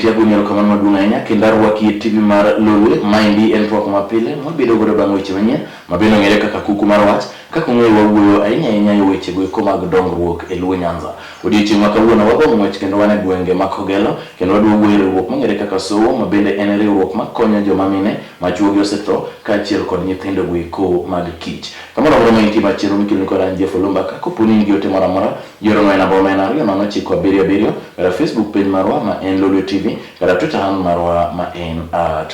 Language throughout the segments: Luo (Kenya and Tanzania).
intie, agoni erokamano maduong' ahinya kendo arwaki e TV mar Lolwe. Maendi en twak mapile mwabedo godo bang' weche manyien ma bende ong'ere kaka kuku mar wach. Kaka ung'eyo wawuoyo ahinya ahinya e weche goeko mag dongruok e Luo Nyanza. Odiochieng' ma kawuono wago ng'wech kendo wan e gwenge ma Kogelo kendo wadwa wuoyo e riwruok mong'ere kaka SOWO ma bende en riwruok makonyo joma mine ma chuogi osetho kaachiel kod nyithindo goeko mag kich. Kamoro amora ma intie ma chenro mikeloni kod an Jeff Olumba ka kopo ni in gi ote moro amora Yorno en namba ma en 2 0 9 7 7, kata Facebook page marwa ma en Lolwe TV, kata Twitter handle marwa ma en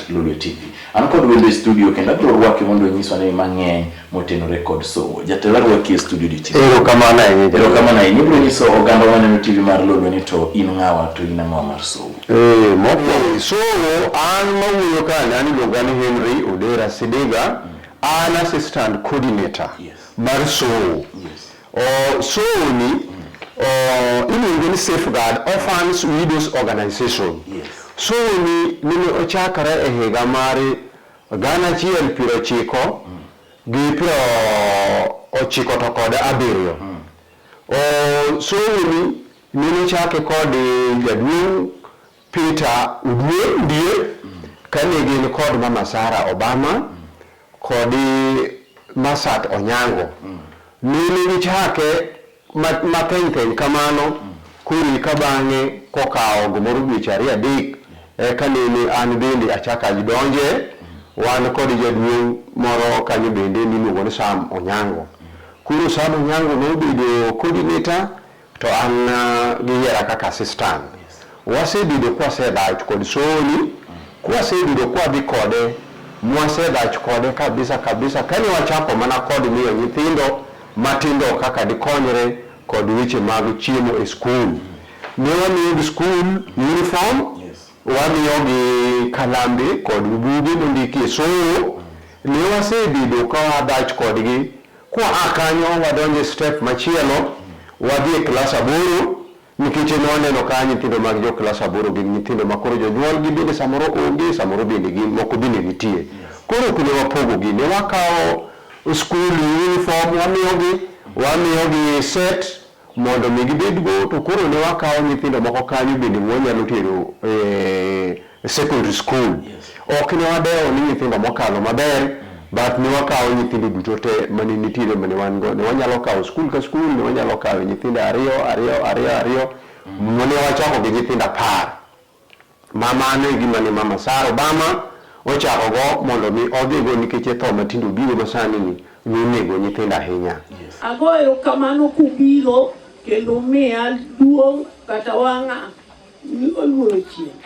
@LolweTV. An kod wendo e studio kendo abiro rwake mondo onyiswa ni mang'eny motenore kod somo. Jatelo, arwaki e studio odiochieng'. Erokamano ahinya. Erokamano ahinya. Ibiro nyiso oganda maneno TV mar Lolwe ni to in ng'awa to in ang'owa mar somo. Mokwongo somo an mawuoyo ka an iluonga ni Henry Odera Sidiga, an assistant coordinator mar SOWO. O, SOWO ni o, iluonge ni Safeguard Orphans Widows Organization. SOWO ni nene ochakore e higa mar 1997. O, SOWO ni nene ochake kod jaduong' Peter Odue Ndier kane gin kod Mama Sarah Obama kod Masat Onyango. Nene gichake matheny theny kamano, koro eka bang'e kokawo gimoro dweche ariyo adek eka nene an bende achako adonje. Wan kod jaduong' moro kanyo bende miluongo ni Sam Onyango. Koro Sam Onyango nobedo coordinator to an giyiera kaka assistant. Wasebedo kwasedhach kod SOWO ni, kwasebedo kwadhi kode, mwasedhach kode kabisa kabisa. Kane wachako mana kod miyo nyithindo matindo kaka dikonyre kod weche mag chiemo e skul. Ne wamiyogi school uniform, wamiyogi kalambe kod buge mondikie SOWO. Ne wasebedo ka wadhach kodgi. Kwa kanyo wadonjo e step machielo, wadhi e klas 8, nikech ne waneno ka nyithindo mag jo klas 8 gin nyithindo ma koro jonyuolgi bende samoro onge, samoro bende gin moko bende nitie. Koro ok ne wapogogi, ne wakawo school uniform wamiyogi, wamiyogi set mondo mi gibedgo, to koro ne wakawo nyithindo moko kanyo bende mwanyalo tero e secondary school. Ok ne wadewo ni nyithindo mokalo maber, but ne wakawo nyithindo duto te mane nitiere mane wan go. Ne wanyalo kawo skul ka skul, ne wanyalo kawo nyithindo ariyo, ariyo, ariyo, ariyo, ne wachako gi nyithindo 10. Ma mano e gima ne Mama Sarah Obama ochako go mondo mi odhigo nikech tho matinde obiro masani ni nonego nyithindo ahinya. Ago erokamano kubiro kendo miya duong' kata wang'a oluoro chieng'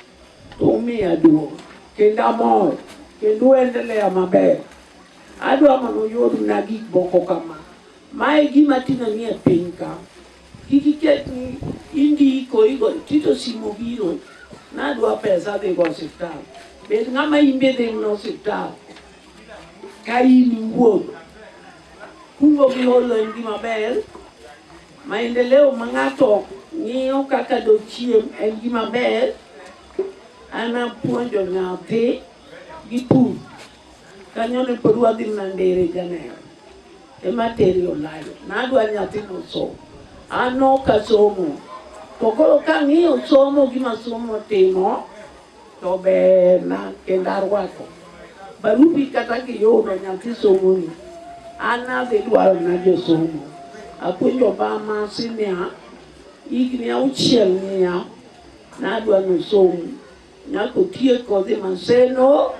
to umiya duong' kendo amor kendo uendelea maber. Adwa mondo uyudna gik moko kama. Mae gima tinde nie piny ka. Kik iket ni indiko igo tito simu biro nadwa pesa adhi go osiptal. Bed ng'ama in be dhi e osiptal ka in iwuon. Kungo gi holo en gima ber. Maendeleo ma ng'ato ng'iyo kaka dochiem en gima ber. An apuonjo nyathi gi pur. Kanyo ne pod wadhi mana Ndere Janeno. Ema teri Olayo. Nadwa nyathi nosom. An ok asomo. To koro kang'iyo somo gima somo timo, to berna kendo arwako. Barupi kata kiyudo nyathi somoni, an adhi dwaro na josomo. Apuonjo Obama senior higni 6 niya, nadwa nosom. Nyaka otieko odhi Maseno,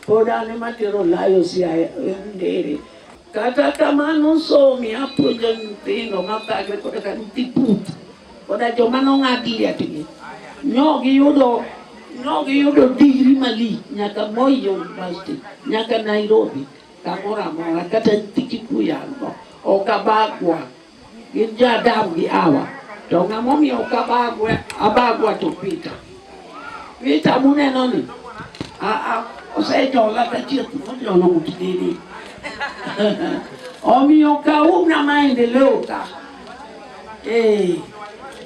pod an ema tero Olayo Siaya Ndere. Kata kamano somi apuonjo nyithindo mathagre koda ka nyithi puth koda joma nong'ad lietgi. Nyo giyudo degree malich nyaka Moi University, nyaka Nairobi, kamoro amora, kata nyithi Kikuyu an go. Ok abagwa, gin jo Adam gi Hawa. To ng'ama omiyo ok abagwa, abagwa to Peter. Peter muneno ni, osejola kachiek mojono ng'ut dede. Omiyo kauna maendeleo ka.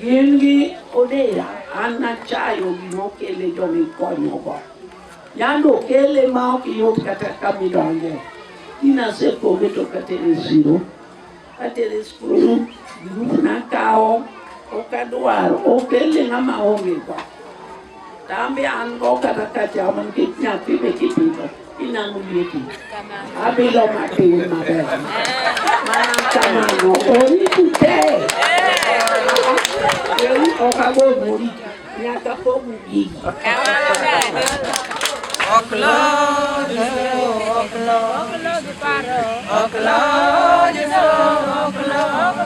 Gin gi Odera, an nachayo gimokele jomikonyogo. Yando okele ma ok iyud kata kamidonje. Tin asepoge to katere siro, katere skul, grup nakawo, ok adwar, okele ng'ama onge go. To an be an go kata kachamo nikech nyathi be kipidho inang'o lieti. Abilo matin maber. Mana kamano oritu te. Ok agonu oriti. Nyaka pogu gigi. Ok log ok log ok log ok log ok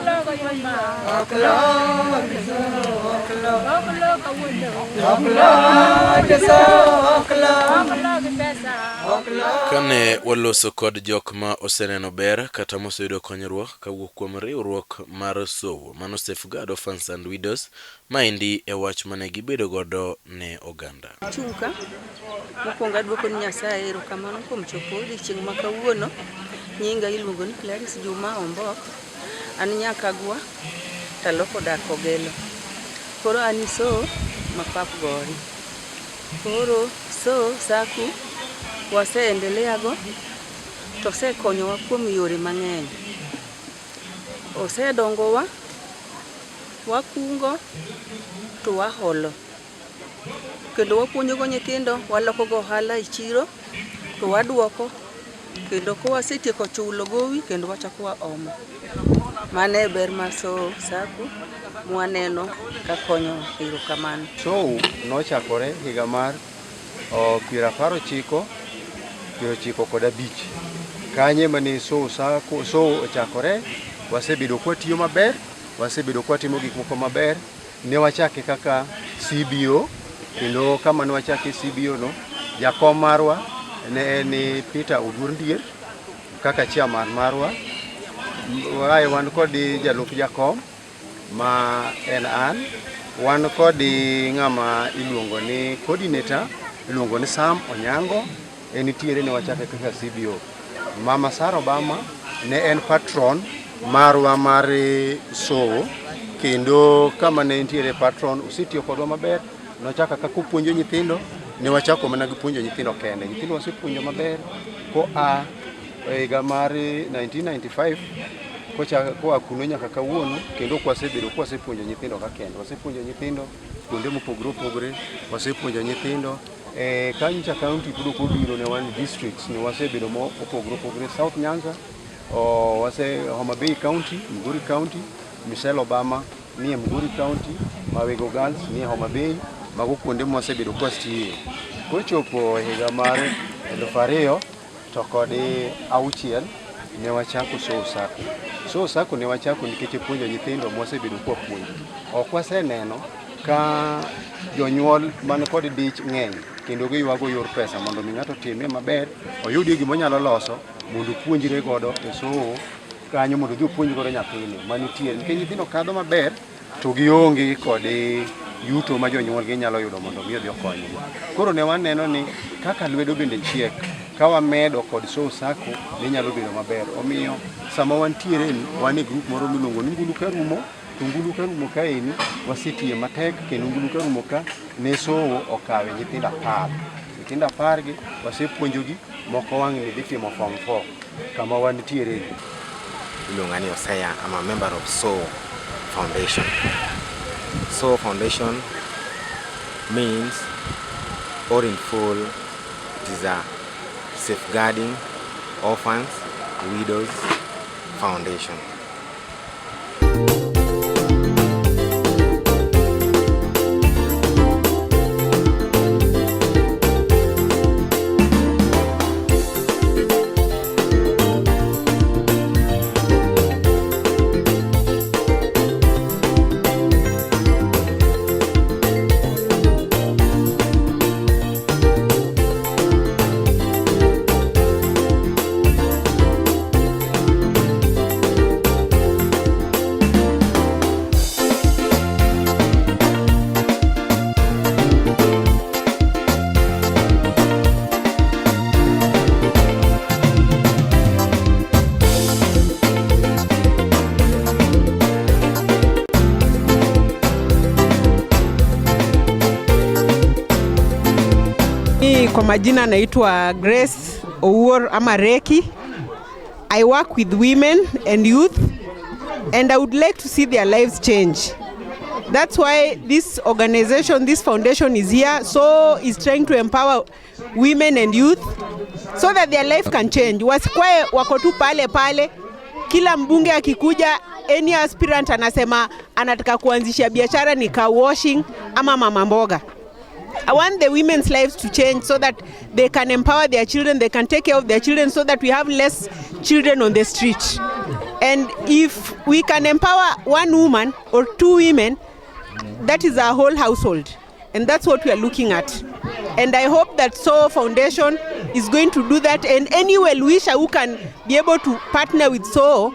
log ok log ok log ok log Kane waloso kod jok ma oseneno ber kata moseyudo konyruok kawuok kuom riwruok mar SOWO, mano Safeguard Orphans and Widows, maendi e wach mane gibedo godo ne oganda. Achung' ka, mokwongo adwoko ni Nyasaye erokamano kuom chopo odiochieng' ma kawuono. Nyinga iluongo ni Clarice Juma Ombok, an Nyakagwa taloko dak Kogelo. Koro an iso ma pap gori. Koro so saku waseendelea go to osekonyowa kuom yore mang'eny. Osedongowa, wakungo to waholo. Kendo wapuonjogo nyithindo, walokogo ohala e chiro to waduoko kendo kawasetieko chulo gowi kendo wachako waomo. Mano e ber mar Sowo Sacco mwaneno ka konyowa. Erokamano. Sowo nochakore higa mar piero apar ochiko, piero ochiko kod abich. Kanye mane Sowo Sacco, Sowo ochakore, wasebedo kwatiyo maber, wasebedo kwatimo gik moko maber. Ne wachake kaka CBO, kendo kama ne wachake CBO no, jakom marwa ne en Peter Oduor Ndier kaka chairman marwa. Ae wan kod jalup jakom ma en an, wan kod ng'ama iluongo ni coordinator, iluongo ni Sam Onyango, en nitiere ne wachake kaka CBO. Mama Sarah Obama ne en patron marwa mar Sowo, kendo kama ne nitiere patron osetiyo kodwa maber, nochako kaka opuonjo nyithindo, ne wachako mana gi puonjo nyithindo kende. Nyithindo wasepuonjo maber koa e higa mar 1995 koa kuno nyaka kawuono, kendo ok wasebedo kwasepuonjo nyithindo ka kende. Wasepuonjo nyithindo kuonde mopogore opogore, wasepuonjo nyithindo e kanyocha county pod ok obiro ne wan districts ne wasebedo mopogore opogore South Nyanza, wase Homa Bay County, Migori County, Michelle Obama nie Migori County, Mawego Girls nie Homa Bay, mago kuonde mwasebedo kwatiye. Kochopo higa mar 2006 ne wachako Sowo Sacco. Sowo Sacco ne wachako nikech puonjo nyithindo mwasebedo kwapuonjo. Ok waseneno ka jonyuol man kod dich ng'eny kendo giywago yor pesa mondo mi ng'ato time maber, oyudie gima onyalo loso mondo opuonjre godo e sowo kanyo mondo odhi opuonj godo nyathine manitiere. Nikech nyithindo kadho maber to gionge kod yuto ma jonyuolgi nyalo yudo mondo mi odhi okonygi. Koro ne waneno ni kaka lwedo bende chiek, ka wamedo kod Sowo Sacco ne nyalo bedo maber. Omiyo sama wantiere ni, wan e group moro miluongo ni Ngulu Karumo, to Ngulu Karumo kaeni wasetiye matek kendo Ngulu Karumo ka ne Sowo okawe nyithindo 10. Nyithindo 10 gi wasepuonjogi, moko wang'ni dhi timo form 4 kama wantiere ni. Iluonga ni Hosea, I'm a member of Sowo Foundation. Sowo Foundation means, or in full, it is a safeguarding orphans, widows foundation. Kwa majina naitwa Grace Owuor ama Reki. I work with women and youth and I would like to see their lives change. That's why this organization, this foundation is here. So is trying to empower women and youth so that their life can change. Wasikwae wako tu pale pale. Kila mbunge akikuja, any aspirant anasema anataka kuanzisha biashara ni car washing ama mama mboga. I want the women's lives to change so that they can empower their children, they can take care of their children so that we have less children on the street. And if we can empower one woman or two women, that is our whole household. And that's what we are looking at. And I hope that SOO Foundation is going to do that. And any well-wisher who can be able to partner with SOO,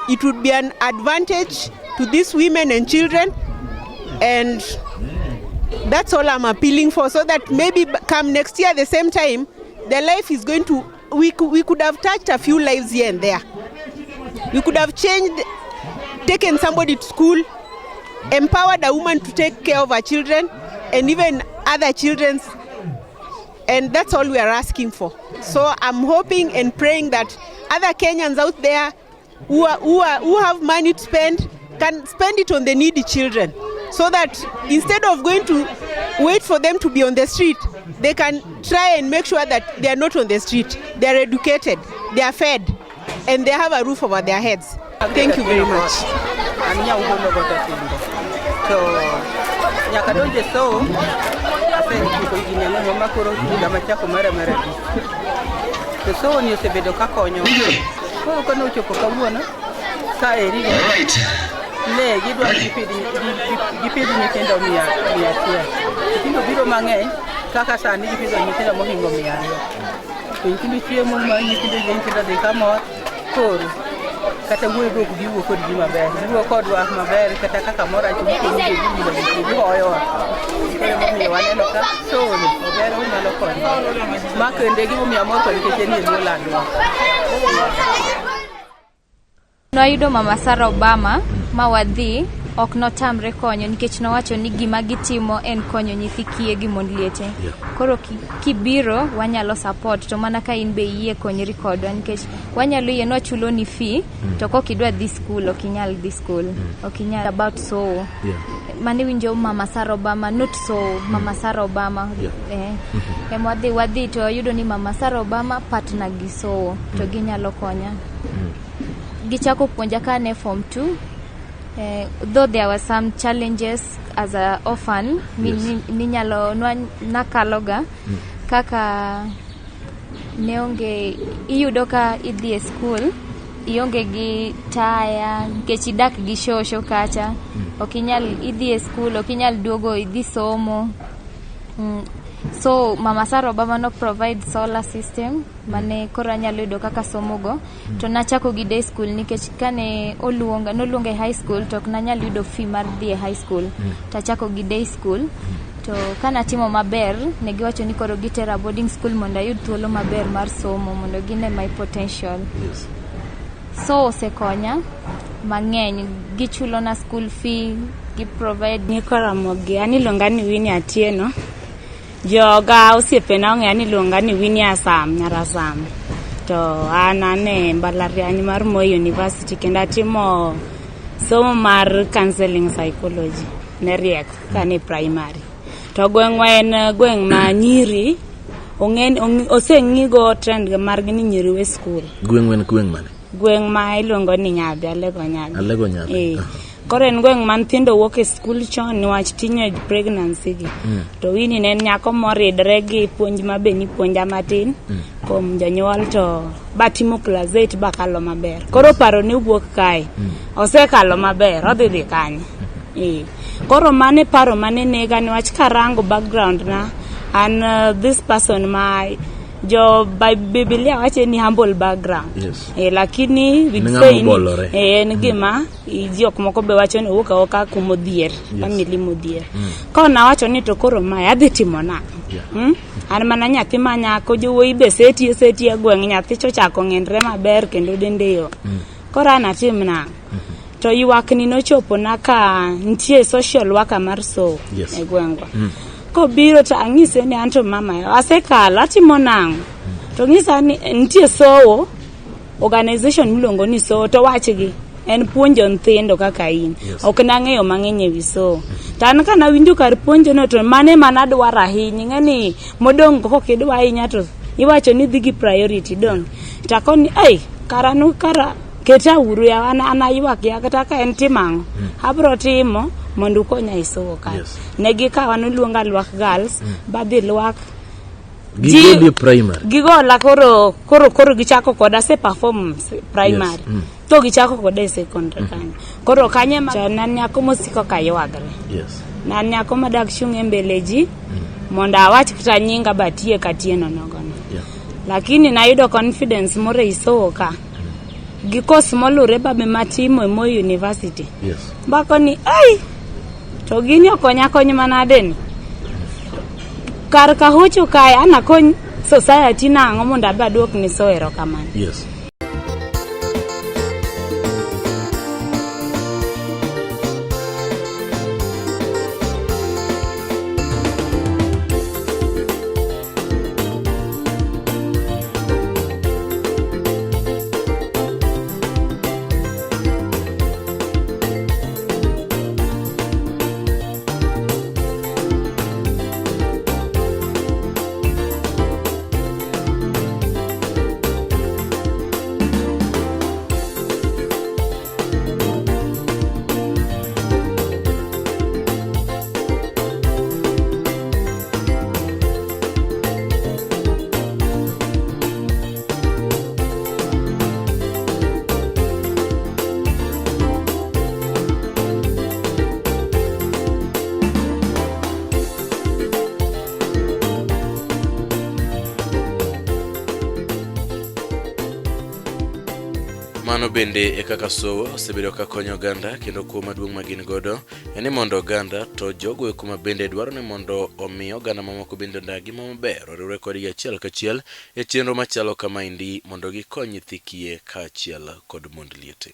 it would be an advantage to these women and children. And that's all I'm appealing for, so that maybe come next year, the same time, their life is going to, we could have touched a few lives here and there. We could have changed, taken somebody to school, empowered a woman to take care of her children and even other children's, and that's all we are asking for. So I'm hoping and praying that other Kenyans out there who have money to spend can spend it on the needy children, so that instead of going to wait for them to be on the street, they can try and make sure that they are not on the street. They are educated, they are fed, and they have a roof over their heads. Thank you very much. An nyawuono goto tindo to nyaka donje somo asetieko higni ang'wen ma koro higa machako mara mar abich to somo ni osebedo ka konyo koro kane ochopo kawuono ka eri ne gidwa gipidh nyithindo 100, nyithindo biro mang'eny kaka sani gipidho nyithindo mohingo 200 to nyithindo chiemo ma nyithindo dhi kamor koro kata wuoyo be ok giwuo kod ji maber, giwuo kodwa maber kata kaka moro achiel gihoyowa. Koro emomiyo waneno ka somo ober onyalo konyo ma kendo gimomiyo amor kode nikech en e luo landwa. Nwayudo Mama Sarah Obama ma wadhi ok notamre konyo nikech nowacho ni gima gitimo en konyo nyithi kiye gi mond liete. Koro kibiro wanyalo support to mana ka in be iyie konyri kodwa nikech wanyalo yie nwachulo ni fee to kok idwa dhi school ok inyal dhi school. Ok inyal about so. Mane winjo Mama Sarah Obama not so Mama Sarah Obama. Ema wadhi to wayudo ni Mama Sarah Obama partner gi SOO to ginyalo konya. Gichako puonja ka ne form 2. Though there were some challenges as a orphan ninyalo nakaloga kaka ne onge iyudo ka idhi e school ionge gi taya nikech idak gi shosho kacha ok inyal idhi e school ok inyal duogo idhi somo. So Mama Sarah Obama no provide solar system mane koro anyalo yudo kaka somogo to nachako gi day school nikech kane oluonga noluonga e high school to ok nanyal yudo fee mar dhi e high school tachako gi day school to kanatimo maber ne giwacho ni koro gitera boarding school mondo ayud thuolo maber mar somo mondo gine my potential. So osekonya mang'eny gichulona school fee gi provide Nyikwa Ramogi, an iluonga ni Winnie Atieno. Joga osiepena ong'eya ni iluonga ni Winnie Asam, nyar Asam. To an e mbalariany mar Moi University kendo atimo somo mar counseling psychology ne riek kane primary. To gweng'wa en gweng' ma nyiri oseng'igo trend margi ni nyiri we school. Gweng' en gweng' mane? Gweng' ma iluongo ni Nyadhi, Alego Nyadhi. Alego Nyadhi. Koro en gweng' ma nyithindo wuok e skul chon niwach teenage pregnancy gi. To Winnie ne en nyako moridre gi puonj ma be nipuonja matin kuom jonyuol to batimo class 8 bakalo maber. Koro paro ne wuok kae. Osekalo maber, odhi dhi kanye. Koro mano e paro mane nega niwach karango background na an this person ma jo Biblia wacho ni humble background. Lakini we'd Ni ng'ama say ni obolore. En gima jok moko be wacho ni owuok awoka kumodhier, family modhier. Koro nawacho ni to koro mae adhi timo nang'o? An mana nyathi ma nyako jowuoyi be seti seti e gweng' nyathi chochako ng'enre maber kendo dende yom. Koro an atim nang'o? To ywak ni nochopo na ka nitie social worker mar SOO e gweng'wa. Kobiro to ang'ise ni anto mama asekalo atimo nang'o? To ng'isa ni nitie SOO organization miluongo ni SOO to wachgi. en puonjo nyithindo kaka in. Yes. Ok nang'eyo mang'eny ewi somo. To an ka nawinjo kar puonjo no to mano ema nadwaro ahinya. Ing'e ni modong' go kok idwa ahinya to iwacho ni idhi gi priority dong'. To akoni ei kara nu kara keta uru yawa an an aywak ya kata ka en timo ang'o. Abro timo mondo ukonya e somo ka. Yes. Ne gikawa noluonga Lwak Girls badhi Lwak Gigoli e primary. Gigola koro koro koro gichako koda ase perform primary. Yes. Mm. To gichako koda e secondary kanyo. Koro kanyo ema to ne an nyako mosiko kaywagre. Yes. Ne an nyako madak chung' e mbele ji mondo awach kata nyinga batie katieno nogono. Yeah. Lakini nayudo confidence moro ei sowo ka. Gi course molure babe matimo e Moi University. Yes. Mbako ni ai to gini okonya kony manade ni. Kar kahocho kae an akony society nang'o mondo abe aduok ni so erokamano. Yes. Mano bende e kaka Sowo osebedo ka konyo oganda kendo kuo maduong' ma gin godo en ni mondo oganda to jogo eko ma bende dwaro ni mondo omi oganda mamoko bende odag ngima maber oriwre kodgi achiel kachiel e chenro machalo kamaendi mondo gikony nyithi kiye kaachiel kod mond liete.